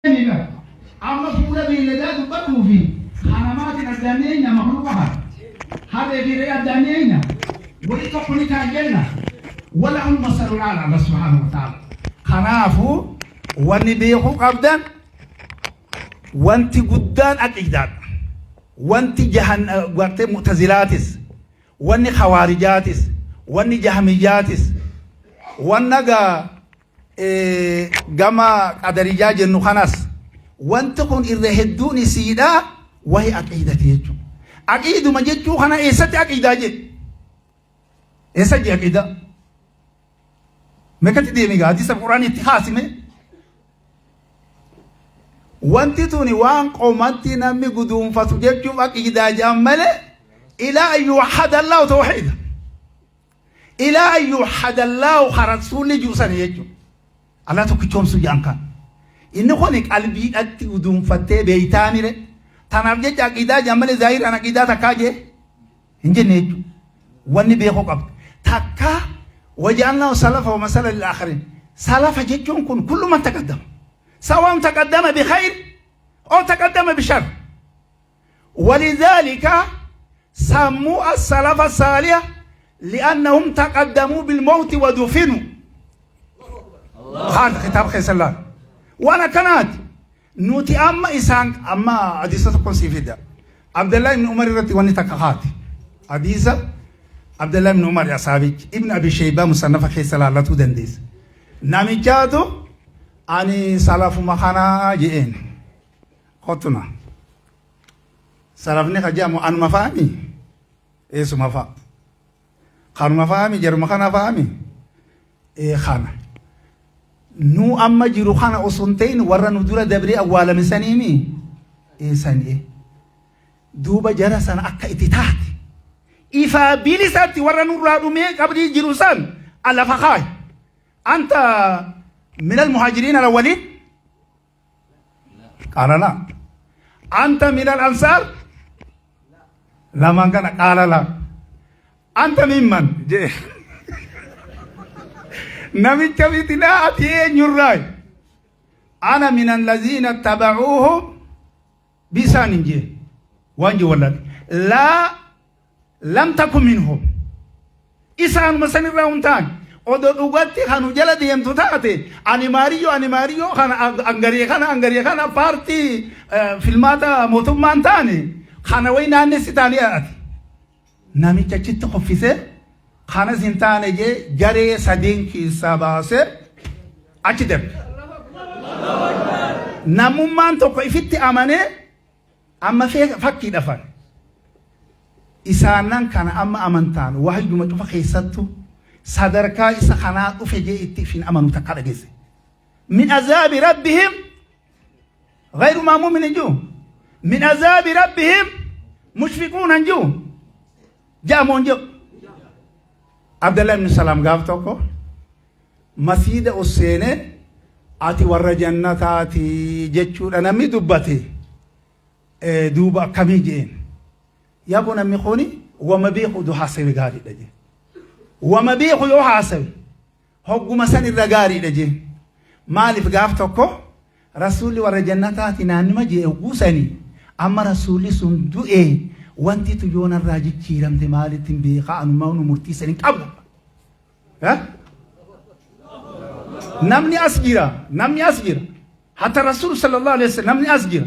Egaa amma fuula beeyladaa dubbadhuu fi haramaatiin addaan ni eeny'a makluuqa kana. Harree fi re'ee addaan ni eeny'a. Wali tokko ni ta'an jenna. Walahul masalul a'laa Allah subhaanahu wa ta'ala. Kanaafuu wanni beekuu qabdan wanti guddaan aqiidaadha. Wanti jahan gartee mu'tazilaatis, wanni khawaarijaatis, wanni jahmiyyaatis, wanna gaa gama qadariyyaa jennu kanas wanti kun irra hedduun isiidha wahi aqiidati jechuudha. Aqiiduma jechuu kana eessatti aqiidaa jedhe? Eessa jee aqiidaa? Meeqatti deemi gaa hadiisa Qur'aanii itti kaasime? Wanti tuni waan qomatti namni guduunfatu jechuuf aqiidaa jedhan malee ilaa an yuwahhada Allahu tawhiida. Ilaa an yuwahhadallaahu ka rasuulli ji'u sani jechuudha. Allah tokkichoomsuu jedhan kan. Inni kun qalbiidhatti guduunfattee beeytaa mire. Tanaaf jecha aqiidaa jedhan malee zaahiraan aqiidaa takkaa jee hin jenne jechuudha. Wanni beekuu qabdu. Takka waja'alnaahu salafa wa masala lil aakhariin. Salafa jechuun kun kullu man taqaddama. Sawaan taqaddama bi khayr oo taqaddama bi shar. ولذلك سموا السلف الصالح لأنهم تقدموا بالموت ودفنوا هذا كتاب خيس الله وأنا كانت نوتي أما إسان أما حديثة تكون سيفيدا عبد الله بن عمر رتي وني تكخات حديثة عبد الله بن عمر أصحابي ابن أبي شيبة مصنف خيس الله لا تودنديس نامجاتو أني سلف مخانا جئين Kottu na. Salafni ka jedhamu anuma fa'ami? Eessuma fa'a. Kanuma fa'ami jaruma kana fa'ami? Ee kana. Nu amma jiru kana osoo hin ta'in warra nu dura dabree awwaalame saniimi? Ee sanii. Duuba jara sana akka itti taate. Ifaa bilisatti warra nurraa dhumee qabrii jiru san lafa kaayi. Anta minal muhaajiriin alawwaliin? Qaala laa. Anta minal ansaar? Lamaan kana qaala laa. Anta mimman jee. Namicha fitinaa ati eenyurraayi? Ana minal laziina tabacuuhu bisaan hin jee. Waan jee wallaale. Laa lam takun minhum isaanuma sanirraa hin taane odoo dhugatti kanu jala deemtu taate ani maariyyoo ani maariyyoo kana angaree kana angaree kana paartii filmaata mootummaa hin taane kana wayi naannessi taanii ati namicha achitti kuffisee kanas hin taane jee garee sadeen keessaa baasee achi darbe. Namummaan tokko ifitti amanee Amma fakkii dhafan. Isaannan kana amma amantaan wahayyuma cufa keessattu sadarkaa isa kanaa dhufe jee itti ifin amanu takka dhageesse. Min azaabi rabbihim ghayru maamuumin hin jiru. Min azaabi rabbihim mushfiquun hin jiru. Ja'amoo hin jiru. Abdallah ibn Salaam gaaf tokko masiida ol seenee ati warra jannataati jechuudha namni dubbate duuba akkamii jeen yaaboo namni kuni wama beeku odoo haasawe gaariidha jeen wama beeku yoo haasawe hogguma san irra gaariidha jeen maaliif gaaf tokko rasuulli warra jannataati naannuma jee hogguu sanii amma rasuulli sun du'e wanti tu yoo narraa jijjiiramte maalitti hin beekaa anumaa nu murtii san hin qabu. Namni as jira, namni as jira. Hatta Rasuul sallallahu alaihi wasallam namni as jira.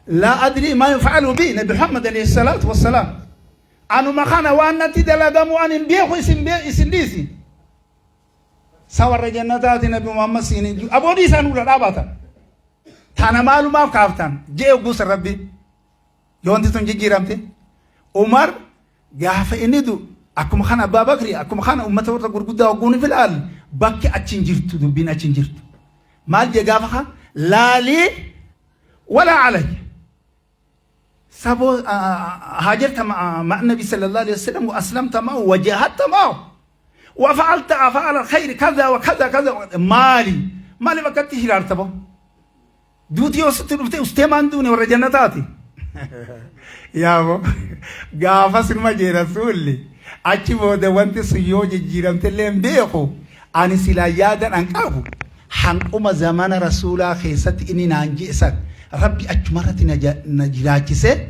Laa adrii maa yuf'alu bi Nabi Muhammad alayhi salaatu wassalaam. Anuma kana waan natti dalagamu an hin beeku isin isin dhiisi. Sa warra jannataati Nabi Muhammad siin hin jiru. Aboo dhiisaa nurra dhaabatan. Tana maalumaaf kaaftan jee guusa Rabbi. Yoo wanti tun jijjiiramte Umar Gaafa inni du'u akkuma kana Abbaa Bakri akkuma kana uummata warra gurguddaa hogguu ni filaalle bakki achi hin jirtu dubbiin achi hin jirtu. Maal jee gaafa kana laalii walaa alayya. Saboo haajarta ma'a nabi sallallahu alaihi wasallam wa aslamta ma'ahu wa jahadta ma'ahu wa fa'alta afa'ala khayri kaza wa kaza kaza maali maaliif akkatti hiraarta boo Duuti yoo sitti dhufte ustee maan duune warra jannataati. Yaaboo gaafas numa jee rasuulli achi booda wanti sun yoo jijjiiramte illee hin beeku ani silaa yaadan an qabu Hanquma zamana rasuulaa keessatti inni naan je'e san Rabbi achumarratti na jiraachise,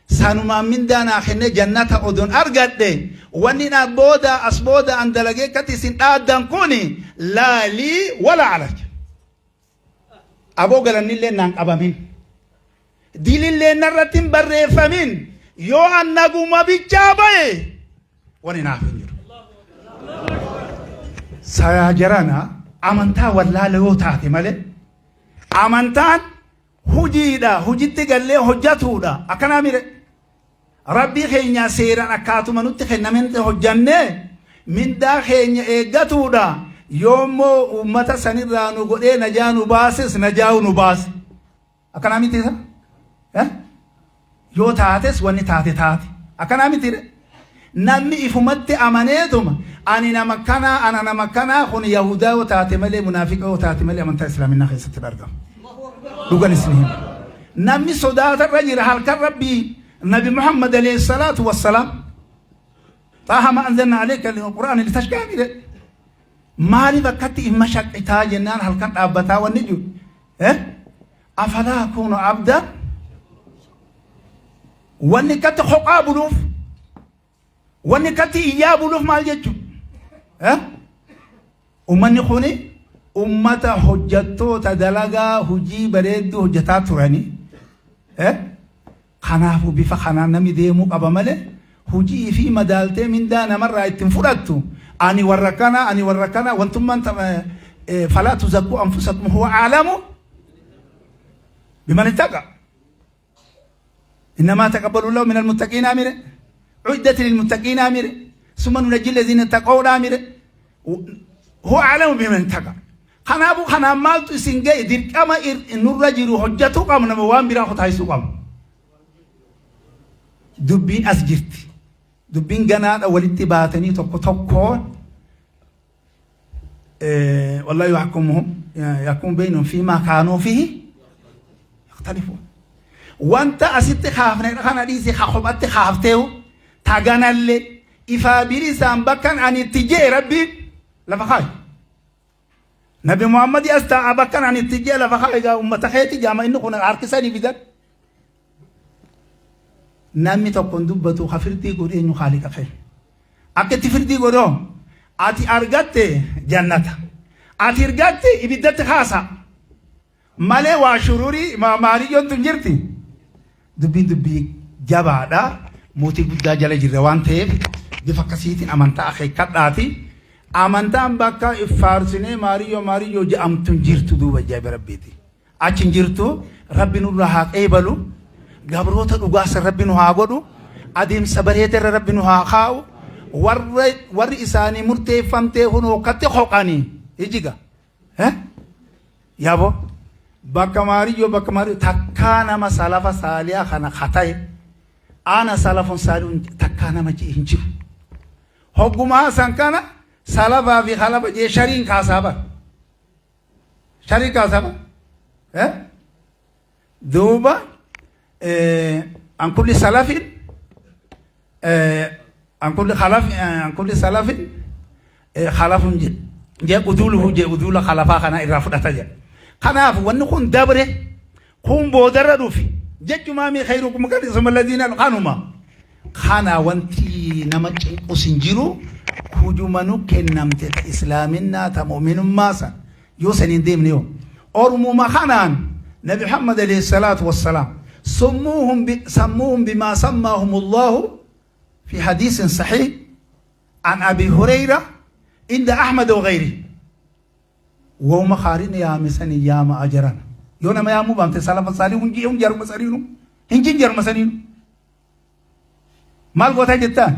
sanumaan mindaa naa kennee jannata odon argadhe, wanni na booda as booda an dalagee akkatti isin dhaaddan kun laa lii wala alay. Aboo galannillee naan qabamin. Dilillee narratti hin barreeffamin. Yoo an naguma bichaa baye wani naaf hin jiru. Sayaa jarana, amantaa wallaala yoo taate malee, amantaan hujiidha, hujitti gallee hojjatuudha. Akkanaa mire, Rabbii keenya seeraan akkaatuma nutti kennameen hojjannee mindaa keenya eeggatuudha. Yoommoo uummata sanirraa nu godhee najaa nu baases, najaa nu baase. Akkanaa miti isa? Yoo taates wanni taate taate. Akkanaa miti? Namni ifumatti amaneetuma ani nama kanaa, ana nama kanaa, kun Yahudaa yoo taate malee, munaafiqa yoo taate malee, amantaa Islaaminaa keessatti hin argamu. Dhugan isin hima. Namni sodaatarra jira halkan Rabbii Nabi Muhammad alayhi salaatu wassalaam. طه ما أنزلنا عليك القرآن لتشقى. Mire maaliif akkatti hin mashaqqitaa jennaan halkan dhaabbataa wanni jiru. أفلا أكون عبدا, wanni akkatti hoqaa buluuf, wanni akkatti iyyaa buluuf maal jechuudha? Ummanni kuni ummata hojjattoota dalagaa hojii bareedduu hojjataa turanii. Kanaafuu bifa kanaan namni deemuu qaba malee, hojii fi madaaltee mindaa namarraa ittiin fudhattu, ani warra kana, ani warra kana, wantummaan فلا تزكوا أنفسكم هو أعلم بمن اتقى إنما يتقبل الله من المتقين. أمير أعدت للمتقين، أمير ثم ننجي الذين اتقوا، أمير هو أعلم بمن اتقى. Kanaafuu kanaan maaltu isin ga'e? Dirqama nurra jiru hojjetuu qabna, nama waan biraa kutaayisuu qabna. Dubbiin as jirti. Dubbiin ganaadha walitti baatanii tokko tokkoon والله يحكمهم يحكم بينهم فيما كانوا فيه يختلفون. Wanta asitti kaafne kana dhiisi, kophatti kaafteehu taganallee ifaa bilisaan bakkan ani itti jee Rabbiin lafa kaayu. Nabi Muhammad as taa'a, bakkan ani itti jee lafa kaayu gaa ummata keeti jaama, inni kun harkisanii fidan. Namni tokko hin dubbatu, ka firdii godhe eenyu? Haaliqa keenya. Akka itti firdii godhoo ati argatte jannata. Ati argatte ibiddatti kaasa. Malee waa shururii maariyyoon tun jirti. Dubbiin dubbii jabaadha. Mootii guddaa jala jirra waan ta'eef, bifa akkasiitiin amantaa akeekkadhaati. Amantaan bakka faarsinee maariyyoo maariyyoo jedhamtu hin jirtu, duuba ajaa'iba Rabbiiti. Achi hin jirtu. Rabbi nurraa haa qeebalu. Gabroota dhugaasa Rabbi nu haa godhu. Adeemsa bareedarra Rabbi nu haa kaa'u. Warri isaanii murteeffamtee hunoo katti hoqanii ijiga. Yabo bakka maariyyoo, bakka maariyyoo takkaa nama salafa saaliyaa kana kataye ana salafun saalihun takkaa nama ji'e hin jiru. Hoggumaa san kana salafaa fi khalafa jee shariin kaasaa bara. Sharii kaasaa bara. Duuba عن كل سلف، عن كل خلف، عن كل سلف خلف jee uduuluhu jee uduula khalafaa kana irraa fudhata jedha. Kanaaf wanni kun dabre, kun boodarra dhufi jechumaa mi خيركم قرني ثم الذين kanuma kana wanti nama cinqus hin jiru. Hujuma nu kennamte ta Islaaminaa, ta mu'minummaa san yoo san hin deemne, yoo ormuma kanaan Nabi Muhammad عليه الصلاة والسلام سموهم سموهم بما سماهم الله في حديث صحيح عن أبي هريرة عند أحمد وغيره. وهم خارين يا مسني يا ما أجرنا يونا ما يامو بامت سلام صالح هنجي هم جرم مسنينو هنجي جرم مسنينو maal goota jettaan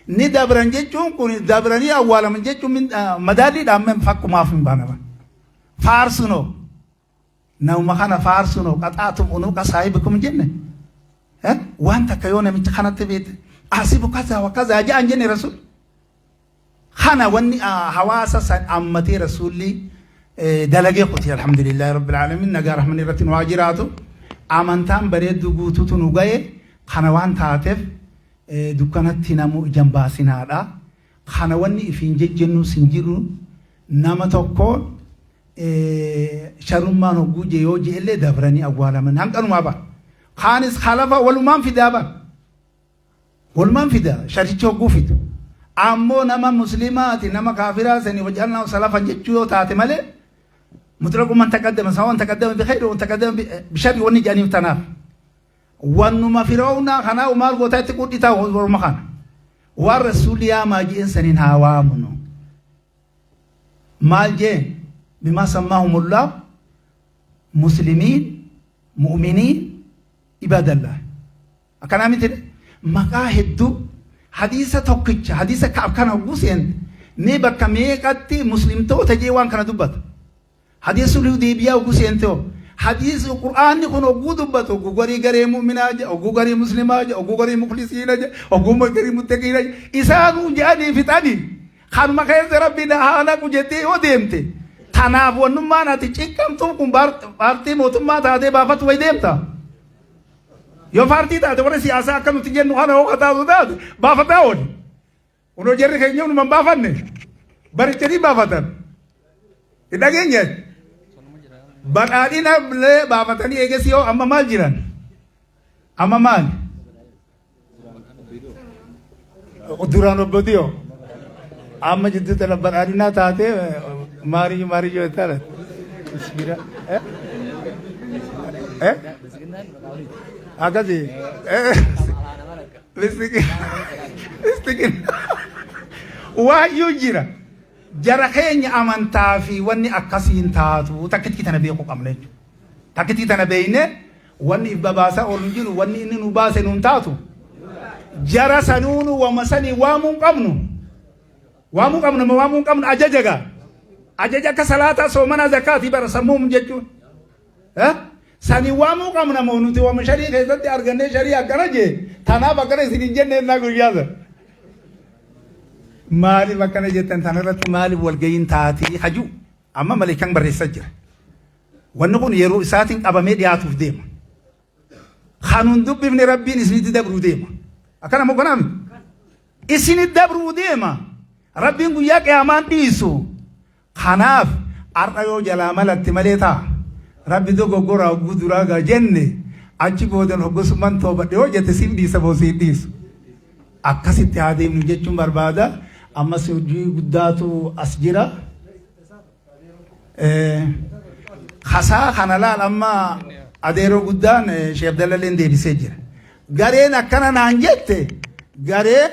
ni dabran jechuun kun dabranii awwaalaman jechuun madaalliidhaan fakkumaaf hin baanama. Faarsunoo nama kana faarsunoo قطعتم عنق صاحبكم jenne waan takka yoo namicha kanatti beekte asibu كذا وكذا jedhan jenne Rasuul. Kana wanni hawaasa san ammatee Rasuulli dalagee kuti. الحمد لله رب العالمين, nagaa rahmanni irratti nu haa jiraatu. Amantaan bareedduu guutuutu nu gaye. Kana waan taateef dukkanatti namu ijaan baasinaadha. Kana wanni ifiin jejjennus hin jiru nama tokko. Sharummaan hogguu jee yoo je'ellee dabranii awwaalaman hanqanumaa bara. Kaanis khalafa walumaan fidaa bara. Walumaan fida sharichi hogguu fidu. Ammoo nama muslimaati nama kaafiraa sanii waj'alnaa salafan jechuu yoo taate malee mutlaqu man taqaddama sawan taqaddama bi khayri wa taqaddama bi sharri wanni jedhaniif tanaaf. Wannuma fir'aawnaa kanaa maal gootaa itti qudhitaa warma kana. Waan rasuulli yaamaa je'en saniin haa waamnu. Maal jeen bimaa sammaahumullah muslimiin mu'miniin ibadallah. Akkanaa miti maqaa hedduu hadiisa tokkicha hadiisa ka'ab kana hogguu seente mee bakka meeqatti muslimtoota jee waan kana dubbata. Hadiisa sulhu deebiyaa hogguu seente hoo hadiisi qur'aanni kun hogguu dubbatu hogguu garii garee mu'minaa jedha hogguu garii muslimaa jedha hogguu garii mukhlisiina jedha hogguu garii muttaqiina jedha isaanuu jedhanii fixanii kanuma keessa rabbi na haa naqu jettee yoo deemte tanaaf wannummaan ati cinqamtuuf kun paartii mootummaa taatee baafatu wayi deemta. Yoo paartii taate warra siyaasaa akka nuti jennu kana hoo kataatu taate baafataa ooli. Kunoo jarri keenya hunuma hin baafanne barichanii baafatan. Hin dhageenye. Badhaadhina illee baafatanii eegesii hoo amma maal jiran? Amma maal? Duraan obbo Diyoo. Amma jidduu tana badhaadhinaa taatee maariyyuu maariyyuu taate. Bismillah. Eh? Eh? Akkasii. Listikin. Waayyuu jira. Jara keenya amantaa fi wanni akkasiin taatu takkitti tana beekuu qabna jechuudha. Takkitti tana beekne wanni if babaasaa oolu hin jiru wanni inni nu baase nuun taatu. Jara sanuunu wama sanii waamuu hin qabnu. Waamuu qabna moo waamuu hin qabnu ajaja gaa. Ajaja akka salaataa soomanaa zakaatii bara sammuum jechuun. Sani waamuu qabna moo nuti wama sharii keessatti argannee sharii akkana jee tanaaf akkana isin hin jenne ennaa guyyaa sana. Maaliif akkana jettan tanarratti maaliif walga'iin taatii haju amma maleekan barreessaa jira. Wanni kun yeroo isaatiin qabamee dhiyaatuuf deema. Kan hin dubbifne rabbiin isinitti dabruu deema. Akkana moo kanaa miti? Isinitti dabruu deema. Rabbiin guyyaa qiyaamaan dhiisu. Kanaaf har'a yoo jalaa malatte malee ta'a. Rabbi dogoggora hogguu duraa gaa jenne achi boodan hoggosummaan toobadhe yoo jette siif dhiisa moo siif dhiisu. Akkasitti haa deemnu jechuun barbaada. Ammas hojii guddaatu as jira. Kasaa kana laal amma adeeroo guddaan Sheekh Abdalalleen deebisee jira. Gareen akkana naan jette garee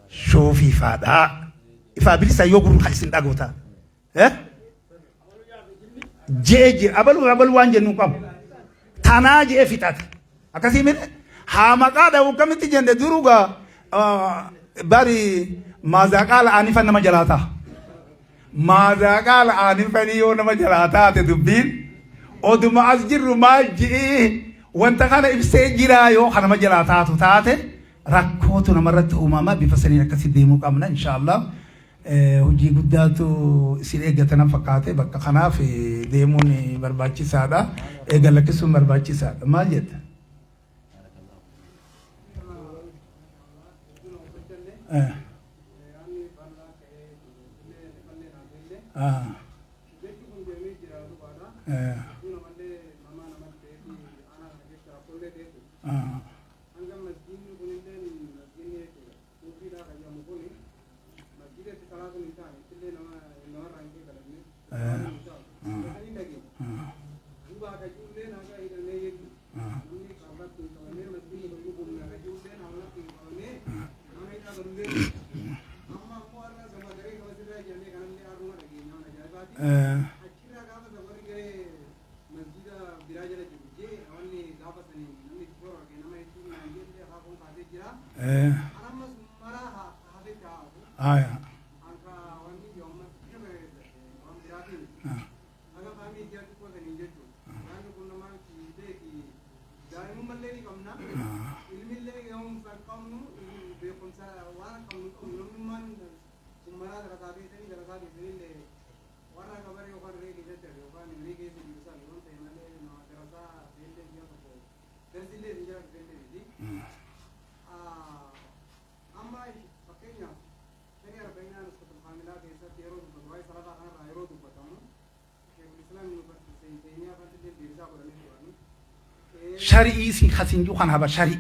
shoofiifaadha. Ifaa bilisa yoo gurru kan isin dhagoo ta'a. Je'ee jira. Abaluu abaluu waan jennu qabu. Tanaa je'ee fixate. Akkasii miti. Haa maqaa dha'u akkamitti jenne durugaa bari maazaa qaala aanifan nama jalaa ta'a. Maazaa qaala aanifanii yoo nama jalaa taate dubbiin oduma as jirru maal ji'i wanta kana ibsee jiraa yoo kan nama jalaa taatu taate rakkootu namarratti uumama bifa saniin akkasi deemuu qabna inshaallah. Hojii guddaatu isin eeggata na fakkaate bakka kanaaf deemuun barbaachisaadha. Eega lakkisuun barbaachisaadha. Maal jetta? Ah. Ah. Hanga masjiidni kunilleen masjiidni jechuudha. Suufiidhaa kan jedhamu kuni masjiida itti salaatuun hin taane ittillee nama namarraa hin qeebalamne salaatuun hin taatu. Kan hin dhageenye. Duuba akka ijoolleen haga hidhamee jechuudha. Namni qablatti hin qabamee masjiidni kun humna akka ijoolleen hawlatti hin qabamee nama hidhaa galullee amma ammoo har'a gama garee gama sirraa jedhamee kanallee har'uma dhageenya waan ajaa'ibaati. Achirraa gaafa san warri garee masjiida biraa jala jiru jee wanni gaafa sani namni itti toora arge nama hedduun naan jette akaakuun kaasee jira. An amma sun maraa hafetti haa hafu. Anka wanni jiru amma bira waan biraatiin haga faamii ijaa xiqqoo saniin jechuudha. Yaanni kun namaa miti beeki daa'imummallee ni qabna. Ilmillee gahumsa hin qabnu beekumsa waan qabnu hin qabnu namnummaan sun maraa darasaa teessanii darasaa teessanillee Warra gabaree yookaan ree keessatti hafe yookaan ree keessa jiru san yoon ta'e malee nama darasaa beellee ji'a tokko darsillee isin jala dhufellee miti. Amma fakkeenyaaf shanii arba'inaa nuskatul kaamilaa keessatti yeroo dubbatu waa'ee salataa kanarraa yeroo dubbata. Shari'ii sin kasin ju kan haba shari.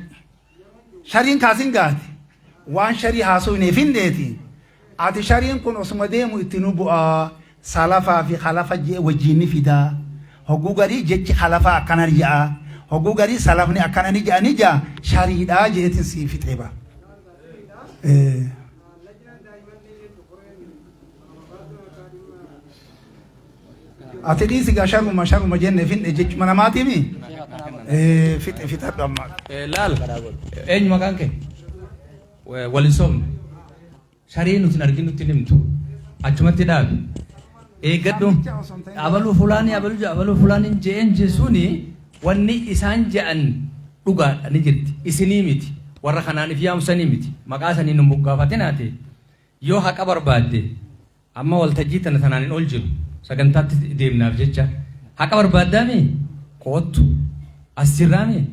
Shariin kaasin gaate waan sharii haasoo hin finneeti. Ati shariin kun osuma deemu itti nu bu'aa salafaa fi khalafa jee wajjin ni fidaa. Hogguu garii jechi khalafaa akkana ni ja'a. Hogguu garii salafni akkana ni ja'a ni ja'a shariidhaa jeetin sii fixee ba. Ati dhiisi gaa sharuma sharuma jenne finne jechuma namaatiimi. Fixe fixadhu amma. Laal eenyu maqaan kee? Wal hin soomne. Sharii nuti hin argin nutti hin himtu. Achumatti dhaabi. Eeggadhu. Abaluu fulaanii abaluu jedha abaluu fulaaniin je'een jesuuni wanni isaan je'an dhugaadha ni jirti. Isinii miti. Warra kanaaniif yaamsanii miti. Maqaa sanii nu moggaafatinaati. Yoo haqa barbaadde amma waltajjii tana tanaan hin ol jiru. Sagantaatti deemnaaf jecha. Haqa barbaaddaami? Koottu. As jirraami?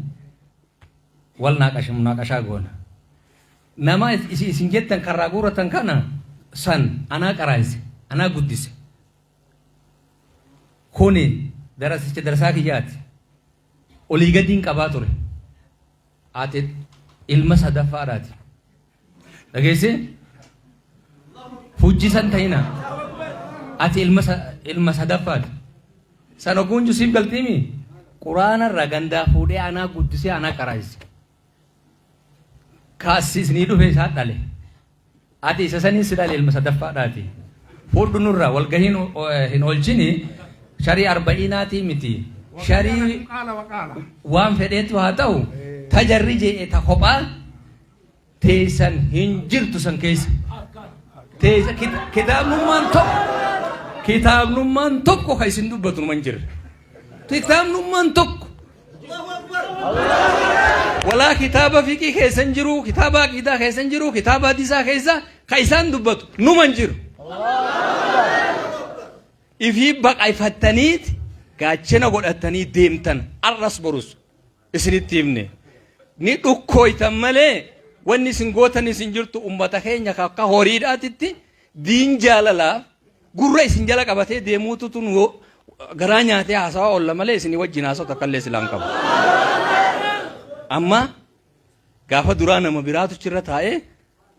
Wal naaqasha munaaqashaa goona. Nama isin jettan karraa guurratan kana san anaa qaraayise, anaa guddise. Kuni darasicha darasaa kiyyaati. Olii gadiin qabaa ture. Ati ilma sadaffaadhaati. Dhageessee? Fujjisan ta'ina. Ati ilma sadaffaati. San ogguun siif galtiimi? Quraana irraa gandaa fuudhee anaa guddisee anaa qaraayise. Kaassi isinii dhufe isaan dhale. Ati isa saniin si dhale ilma sadaffaadhaati. Fudhu nurraa walgahiin hin oolchini sharii arba'iinaatii miti. Sharii waan fedheetu haa ta'u tajarri je'e ta kophaa teessan hin jirtu san keessa. Teessa kitaabnummaan tokko kitaabnummaan tokko ka isin dubbatu numa hin jirre. Kitaabnummaan tokko Walaa kitaaba fiqii keessa hin jiru, kitaaba aqiidaa keessa hin jiru, kitaaba hadiisaa keessa ka isaan dubbatu numa hin jiru. Ifii baqayfattaniit gaachena godhattanii deemtan arras borus isinitti himne. Ni dhukkooytan malee wanni isin gootan isin jirtu ummata keenya akka horiidhaatitti diin jaalalaaf Gurra isin jala qabatee deemuutu tun garaa nyaatee haasawaa oolla malee isinii wajjin haasa'u takka illee silaa hin qabu. Amma gaafa duraa nama biraatu chirra taa'ee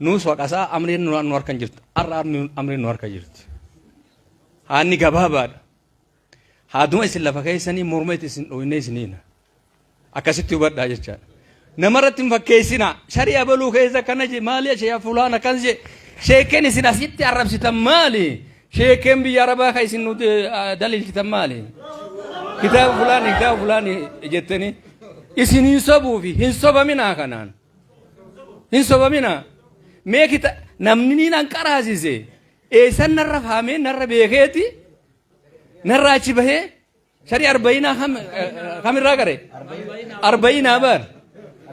nuus waqasaa amriin nu harka hin jirtu. Har'a amriin nu harka jirti. Haanni gabaabaadha. Haaduma isin lafa keessanii morma itti isin dhooynee isiniina. Akkasitti hubadhaa jechaadha. Namarratti hin fakkeessinaa. Sharii abaluu keessa akkana jee maali shee fulaan akkas jee. Sheekeen isin asitti arrabsitan maali? Sheekeen biyya arabaa kan isin nuti daliilchitan maali? Kitaaba fulaani kitaaba fulaani jettanii isin hin sobuufi hin sobaminaa kanaan. Hin sobaminaa. Mee kita namni niin an qaraasise eessan narra faamee narra beekeeti narra achi bahee Shari arba'iinaa kam kamirraa qare? Arba'iinaa bar.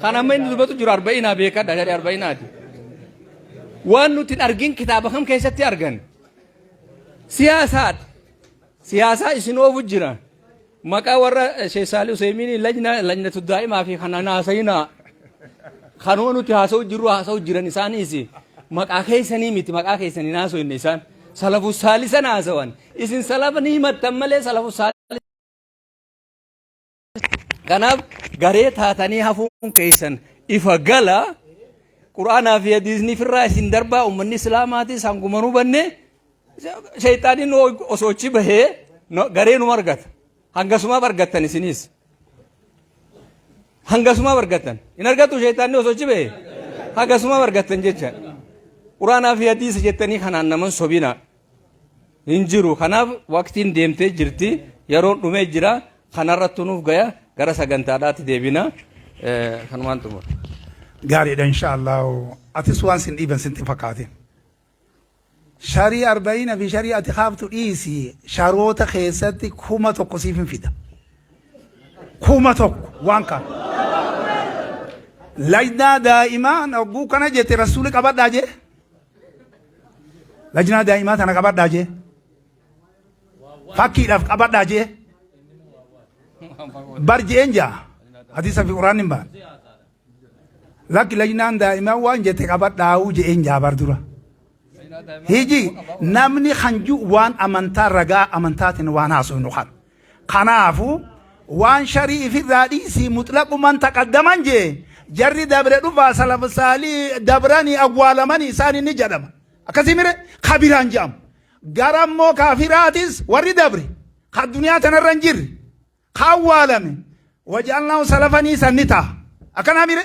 Kan amma inni dubbatu jiru arba'iinaa beekadha shari arba'iinaati. Waan nuti hin argin kitaaba kam keessatti argan? Siyaasaadha. Siyaasaa isin oofu jira. Maqaa warra Sheekh Saalih Useymiinii lajna lajnatu daa'imaa fi kana naasayinaa. Kanuma nuti haasa'u jirru haasa'u jiran isaaniis maqaa keessanii miti maqaa keessanii haasa'u inni isaan. Salafu saalisan haasawan. Isin salafa ni himattan malee salafu saalisa. Kanaaf garee taatanii hafuun keessan ifa gala. Qur'aanaa fi hadiisni firraa isin darbaa uummanni islaamaatis hanguma nu hubanne shayxaaniin osoo achi bahee garee nu argata. Hangasumaaf argattan isinis. Hangasumaaf argattan. Hin argattu shayxaanni osoo achi bahee hangasumaaf argattan jecha. Qur'aanaa fi hadiisa jettanii kanaan naman sobina. Hin jiru. Kanaaf waqtiin deemtee jirti. Yeroon dhumee jira. Kanarratti nuuf gaya. Gara sagantaadhaatti deebina. Kanumaan xumura. Gaariidha insha Allah. Atis waan sin dhiiban sintti fakkaatin. Sharii arba'iina fi sharii ati kaaftu dhiisi sharoota keessatti 1000 siif hin fida. 1000 waan kana. Lajnaa daa'imaa hogguu kana jette rasuuli qabadhaa jee. Lajnaa daa'imaa tana qabadhaa jee. Fakkiidhaaf qabadhaa jee. Bar je'een jaa. Hadiisa fi quraanni hin baan. Lakki lajnaan daa'imaa waan jette qabadhaa'uu je'een jaa bar dura. Hiji namni kan jiru waan amantaa ragaa amantaatiin waan haasofnu kan. Kanaafuu Waan sharii ifirraa dhiisii mutlaquman taqaddaman jee jarri dabre dhufaa salafa saalii dabranii awwaalamanii isaanii ni jedhama. Akkasii mire kabiraan jedhamu. Gara immoo kaafiraatis warri dabre ka addunyaa tanarra hin jirre ka awwaalame waja'alnaahu salafanii san ni ta'a. Akkanaa mire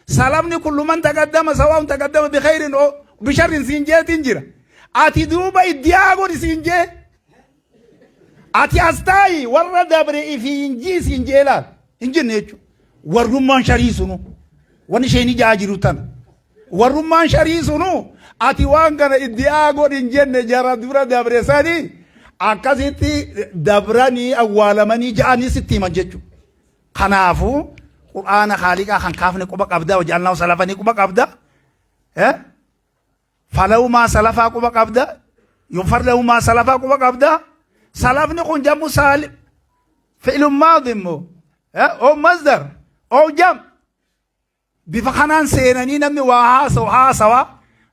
salafni kullu man taqaddama sawaa'un taqaddama bikhayrin oo bisharrin siin jeetiin jira. Ati duuba iddiyaa godhi siin jee. Ati as taa'i warra dabre ifiin jii siin jee laal. Hin jenne jechuudha. Warrummaan sharii sunu. Wanni isheen ijaa jiru tana. Warrummaan sharii sunu ati waan kana iddi'aa godhi hin jenne jara dura dabre sani akkasitti dabranii awwaalamanii ja'anii sitti himan jechuudha. Kanaafuu qur'aana haaliqaa kan kaafne quba qabda waja'alnaa salafanii quba qabda. Falawumaa salafaa quba qabda. Yunfar lahumaa salafaa quba qabda. Salafni kun jamu saalim. Fi'lun maadi immoo. Oo masdar. Oo jam. Bifa kanaan seenanii namni waa haasawu haasawa.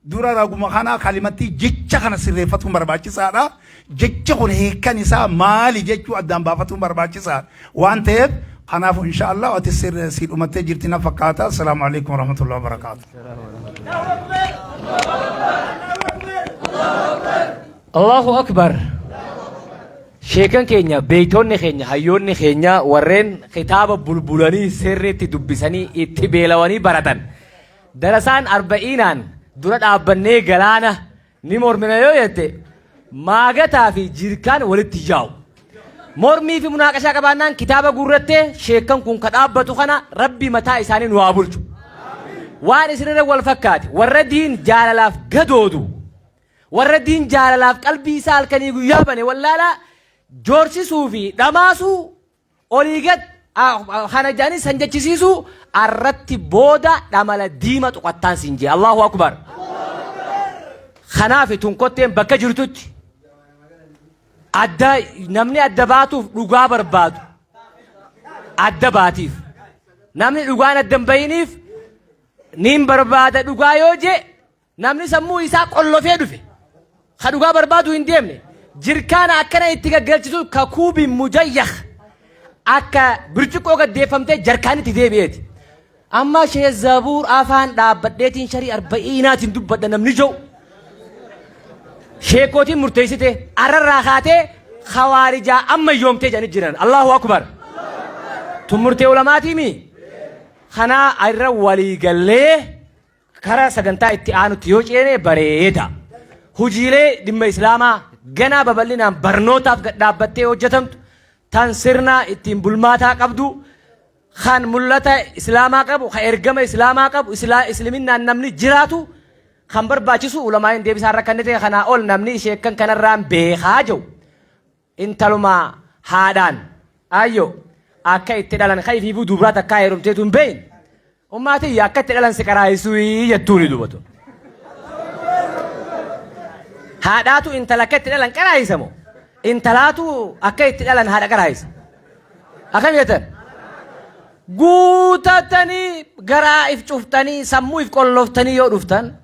Dura raguma kanaa kalimattii jecha kana sirreeffatuun barbaachisaadha. Jechi kun hiikkan isaa maali jechuu addaan baafatuun barbaachisaadha. Waan ta'eef kanaafuu insha Allah ati sii dhumattee jirti na fakkaata. Assalaamu alaikum warahmatullahi wabarakaatu. Allahu Akbar. Sheekan keenya, beeytoonni keenya, hayyoonni keenya warreen kitaaba bulbulanii sirriitti dubbisanii itti beelawanii baratan. Darasaan arba'iinaan dura dhaabbannee galaana ni mormina yoo jette maagataa fi jirkaan walitti yaa'u. Mormii fi munaaqashaa qabaannaan kitaaba guurrattee sheekkan kun ka dhaabbatu kana rabbi mataa isaanii nu haa bulchu. Waan isinirra wal fakkaate warra diin jaalalaaf gadoodu warra diin jaalalaaf qalbii isaa halkanii guyyaa bane wallaalaa joorsisuu fi dhamaasuu olii gad kana jedhanii san jechisiisuu arratti booda dhamala diima tuqattaan siin jee Allahu akbar. Kanaaf tun kotteen bakka jirtutti adda namni adda baatuuf dhugaa barbaadu adda baatiif namni dhugaan adda hin bahiniif niin barbaada dhugaa yoo jee Namni sammuu isaa qollofee dhufe ka dhugaa barbaadu hin deemne jirkaana akkana itti gaggalchisu ka kuubiin mujayyah akka birciqqoo gaddeeffamtee jarkaanitti deebi'eeti. Amma shee zabuur afaan dhaabbadheetiin sharii arba'iinaatiin dubbadha namni jiru. Sheekootiin murteessite arrarraa kaatee khawaarijaa amma yoomtee jedhanii jiran. Allahu akbar. Tun murtee ulamaatiimi. Kanaa irra walii gallee Kara sagantaa itti aanutti yoo ceene bareeda. Hujiilee dhimma Islaamaa ganaa babal'inaan barnootaaf gad dhaabbattee hojjatamtu, tan sirna ittiin bulmaataa qabdu, kan mul'ata Islaamaa qabu, kan ergama Islaamaa qabu, Isliminnaan namni jiraatu kan barbaachisu ulamaa'iin deebisaa irra kennite kanaa ol namni sheekkan kanarraan beekaa jiru. Intaluma haadhaan ayyo akka itti dhalan ka ifiifuu dubraa takkaa heerumteetu hin beeyne. Ummaa tiyya akka itti dhalan si qaraayisuuyi jettuuni dubatu. Haadhaatu intala akka itti dhalan qaraayisa moo? Intalaatu akka itti dhalan haadha qaraayisa. Akkam jettan? Guutatanii garaa if cuftanii sammuu if qolloftanii yoo dhuftan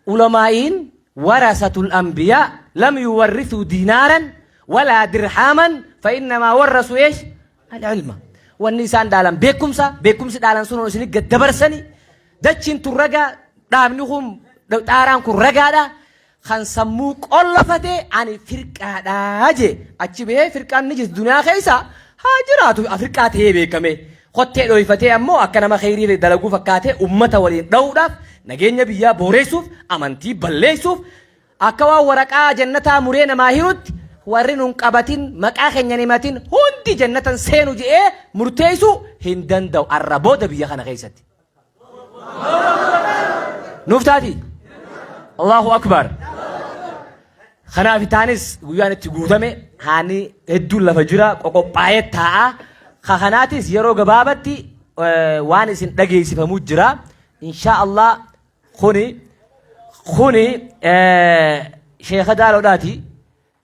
Ulamaa'iin warasatul anbiyaa lam yuwarrisuu diinaaran walaa dirhaaman fa innamaa warrasu eesh al-ilma. Wanni isaan dhaalan beekumsa, beekumsi dhaalan sun isin gad dabarsani. Dachiin tun ragaa, dhaabni kun xaaraan kun ragaadha. Kan sammuu qollofate ani firqaadha jee achi bahee firqaan ni jirti duniyaa keessa haa jiraatu firqaa ta'ee beekame. Kottee dhooyfatee ammoo akka nama kheyrii dalaguu fakkaatee ummata waliin dhahuudhaaf, nageenya biyyaa booreessuuf, amantii balleessuuf, akka waan waraqaa jannataa muree namaa hirutti warri nun qabatin, maqaa keenya hin himatin hundi jannatan seenu je'ee murteessuu hin danda'u arra booda biyya kana keessatti. Nuuf taati? Allahu Akbar. Kanaaf taanis guyyaan itti guutame haani hedduun lafa jira qoqophaa'ee taa'a. Ka kanaatis yeroo gabaabatti waan isin dhageessifamu jira. Inshaa Allah kuni kuni sheekha daaloodhaati.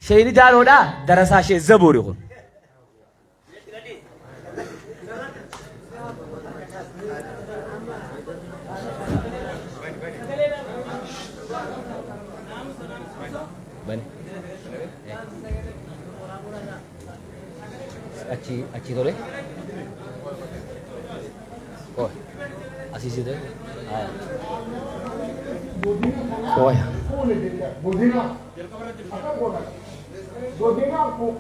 Sheeyni daaloodhaa darasaa shee zabuuri kun. Bani. Achi achi tole. Qoy. Asii si tole. Haya. Qoy. Godina godinaan kun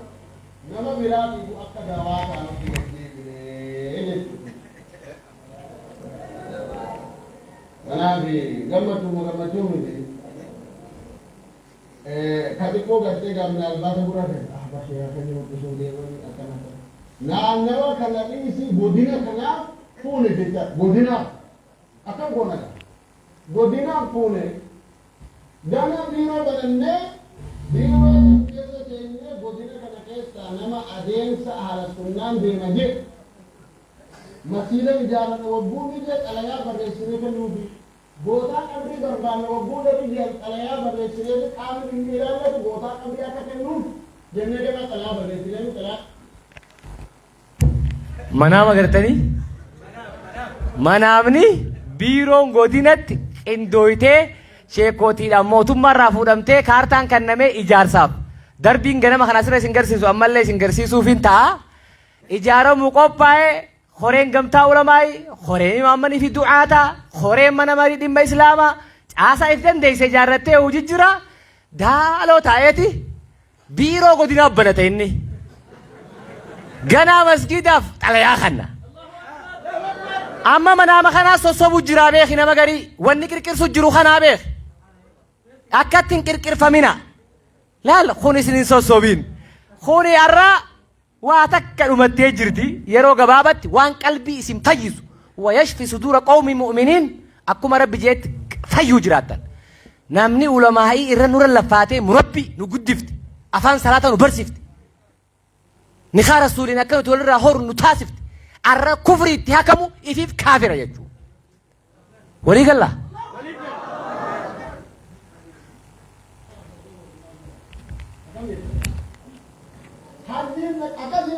nama biraatiif akka dawaa ta'anutti deddeebinee jechuudha. Kanaaf gammachuu gammachuu miti. Ka xiqqoo gartee gaamna albaata gurraate ah basheera kan mul'isuu deemanii akkana ta'e. Naannawa kana dhiisii godina kanaaf fuune jecha godinaaf akkam goona godinaaf fuune gana biiroo banannee biiroo san keessa seenyee godina kana keessaa nama adeemsa ahla sunnaan deema jedhu masiida ijaarranna wagguu ni jee xalayaa barreessinee kennuufi gootaa qabrii barbaanna wagguu darri jedhan xalayaa barreessinee fi qaamni dhimmi ilaallatu gootaa qabrii akka kennuuf jennee gana xalayaa barreessinee fi xalayaa Manaama gartanii? Manaamni biiroon godinatti qindooytee sheekootiidhaan mootummaarraa fuudhamtee kaartaan kannamee ijaarsaaf. Darbiin ganama kana asirra isin garsiisu ammallee isin garsiisuufin ta'a. Ijaaramuu qophaa'e koreen gamtaa ulamaa'i, koreen imaammanii fi du'aataa, koreen mana marii dhimma islaamaa caasaa if dandeesse ijaarrattee hojii jira. Daaloo taa'eeti biiroo godinaa banate inni. Ganaa masgiidaaf xalayaa kanna. Amma manaama kanaa sossobu jiraa beeki nama garii. Wanni qirqirsu jiru kanaa beeki. Akkatti hin qirqirfamina. Laal kun isin hin sossobin. Kuni har'a waa takka dhumattee jirti yeroo gabaabatti waan qalbii isin fayyisu. Wayashfi suduura qawmi mu'miniin akkuma rabbi jeetti fayyuu jiraattan. Namni ulamaa'ii irra nurra laffaatee murabbii nu guddifte. Afaan salaata nu barsiifte. Nikaa rasuuliin akka nuti walirraa horu nu taasifte. Arra kufrii itti hakamu ifiif kaafira jechuudha. Walii gallaa? Hajjiin akkasii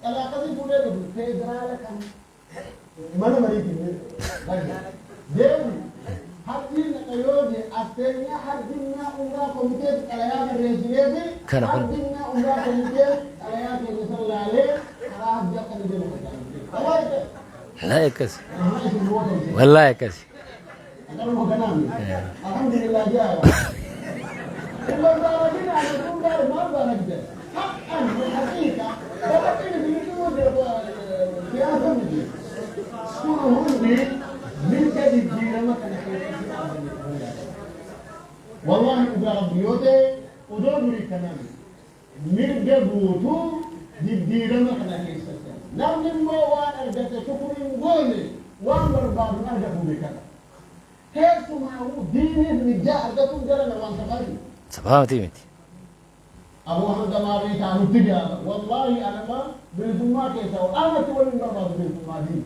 dhala akkasii fuudhee dhufu federaala kan mana mariitiin deebi hajjiin dhaqa yoo jee asteenyaa hajjinnaa umraa komiteef xalayaa barreessineefi Kana kun. hajjinnaa umraa komitee xalayaa keenya san laalee karaa hajji akka inni deemu gargaara. Wallaahi akkasi. Wallaahi akkasi. Alhamdulillah jaa. Kun hundi mirga jijjiirama kana keessatti argame. Wallahi dhugaa rabbi yoo ta'e odoo durii kanaan mirga guutuu jijjiirama kana keessatti namni immoo waan argate shukrii hin goone waan barbaadu argatu beekata. Keessumaa diiniif mijjaa argatuun jala waan safaati. Sabaamati miti. Aboo hanga maarree taanutti jaala. Wallaahi anama bilisummaa keessaa ol aanatti waliin barbaadu bilisummaa diini.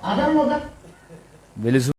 Akan maqaa Bilisummaa.